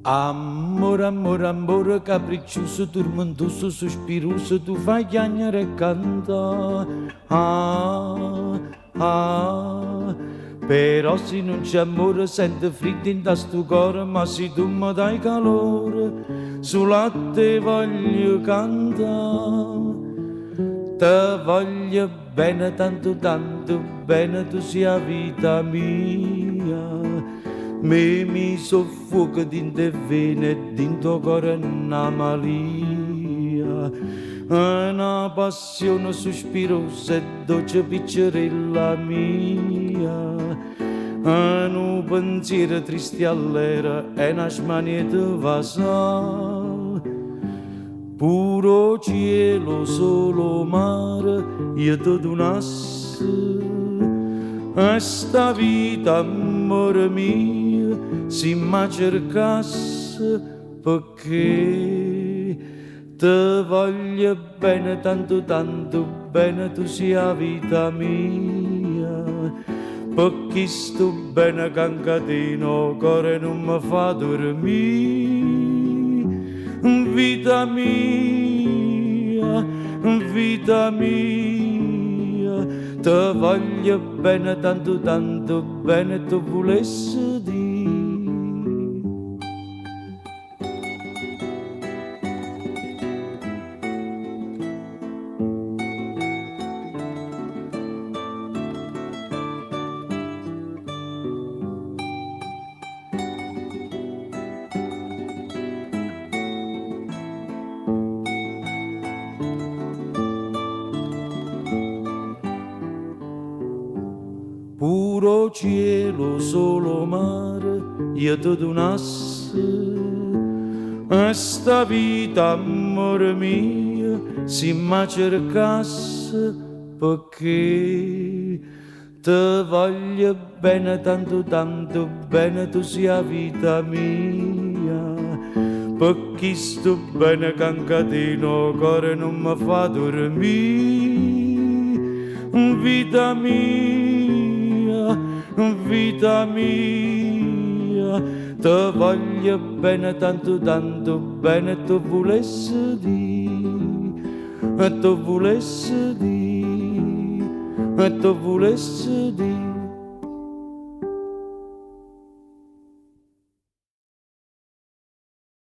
Ammore, ammore, ammore capricciuso, turmentoso, suspiruso, tu fai chiagnere e cantà. Ah, ah. Però si nun c'è ammore sento friddo 'int'a stu core, ma si tu me dai calore, sulo a te voglio cantà. Te voglio bene tanto tanto bene, tu sei 'a vita mia. M'hê miso 'o ffuoco dint' 'e vene e dint' 'o core na malia. Na passione suspirosa e doce piccerella mia. Nu pensiero triste e allero e na smania 'e te vasà. Pure 'o cielo, 'o sole, 'o mare io te dunasse. E sta vita, ammore mio, si m' 'a cercasse, pecché te voglio bene tanto tanto bene, tu si' 'a vita mia. Pe chistu bene ca 'ncatena 'o core e nun me fa durmì. Vita mia, vita mia, te voglio bene tanto tanto bene, t' 'o vulesse dì. Pure 'o cielo, 'o sole, 'o mare io te dunasse. E sta vita, ammore mio, si m' 'a cercasse, pecché te voglio bene tanto tanto bene, tu si' 'a vita mia. Pe chistu bene ca 'ncatena 'o core e nun me fa durmì. Vita mia, vita mia, te voglio bene tanto tanto bene, t' 'o vulesse dì, t' 'o vulesse dì, t' 'o vulesse dì.